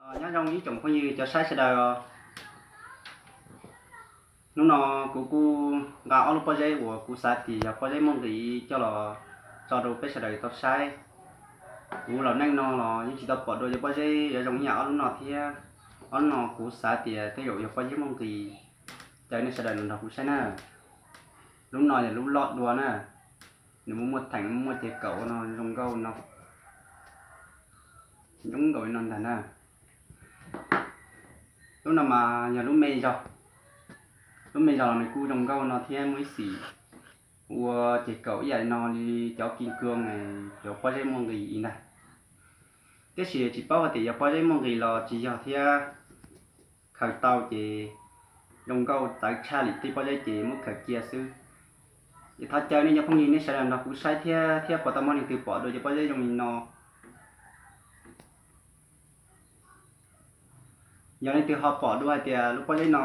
Nyob zoo ib tsoom phooj ywg cov saib sawv daws. Hnub no kuv kuj nqa ob lub pob zeb uas kuv xav tias yog pob zeb muaj nqis coj los tso rau peb sawv daws tau saib. Kuv laus neej no los yeej tsis tau pom dua cov pob zeb yuav zoo ib yam ob lub no thiab. Ob lub no kuv xav tias tej zaum yog pob zeb muaj nqis, caw nej sawv daws nrog kuv saib na. Lub no yog lub loj dua na, nws muaj muaj theem muaj ces kaum no zoo nkauj no, zoo nkauj no ntag na. Lub no mas yog lub me zog, lub me zog los nws kuj zoo nkauj no thiab muaj ib xim ua ces kaum ib yam no li cov kim kuang, cov pob zeb muaj nqis ntag. Tiam sis tsis paub hais tias yog pob zeb muaj nqis los tsis yog thiab. Khaws tau ces zoo nkauj txawv tshaj li tej pob zeb ces muab khaws cia xwb. Es thov caw nej cov phooj ywg nej sawv daws nrog kuv saib thiab, thiab puas tau muaj leej twg pom dua cov pob zeb zoo li no. Yog leej twg ho pom dua hais tias lub pob zeb no,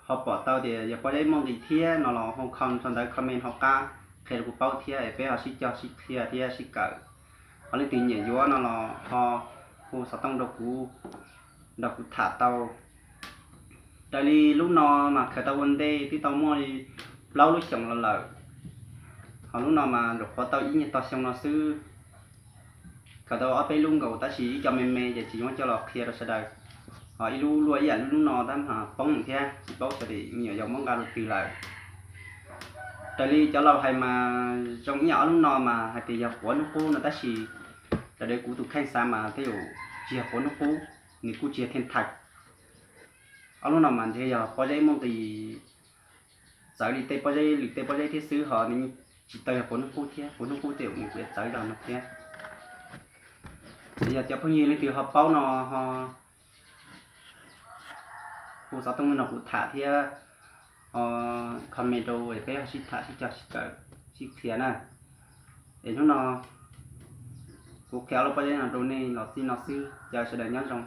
ho pom tau tias yog pob zeb muaj nqis thiab no los ho kho rau ntawv comment hauv qab qhia rau kuv paub thiab es peb ho sib cog sib qhia thiab sib kawm. Ho leej twg nyiam yuav no los ho hu xov tooj rau kuv, nrog kuv tham tau. Raws li lub no mas khaws tau ua ntej twb tau muaj li plaub lub xyoos los lawm. Ho lub no mas nyuam qhuav tau ib nyuag tog xyoo no xwb. Khaws tau ob peb lub nkaus tab sis ib co me me ces tsis yuav coj los qhia rau sawv daws. Ho ib lub luaj ib yam li lub no tab mas poob thiab tsis paub xyov nim nyuam yaus muab nqa rau twg lawm. Raws li cov laus hais mas zoo ib yam ob lub no mas hais tias yog quav hnub qub no tab sis raws li kuv tus kheej xav mas tej zaum tsis yog quav hnub qub, nws kuj tsis yog theej thais. Ob lub no mas ntshe yog pob zeb muaj nqis txawv li tej pob zeb, lwm tej pob zeb thiab xwb, ho nws tsis tau yog quav hnub qub thiab, quav hnub qub tej zaum nws kuj yuav txawv zog no thiab. Yog cov phooj ywg leej twg ho paub no ho hu xov tooj no kuv tham thiab, comment rau peb ho sib tham sib cog sib kawm sib qhia na. Es hnub no kuv qhia ob lub pob zeb no rau nej los txij no xwb, caw sawv daws nyob zoo.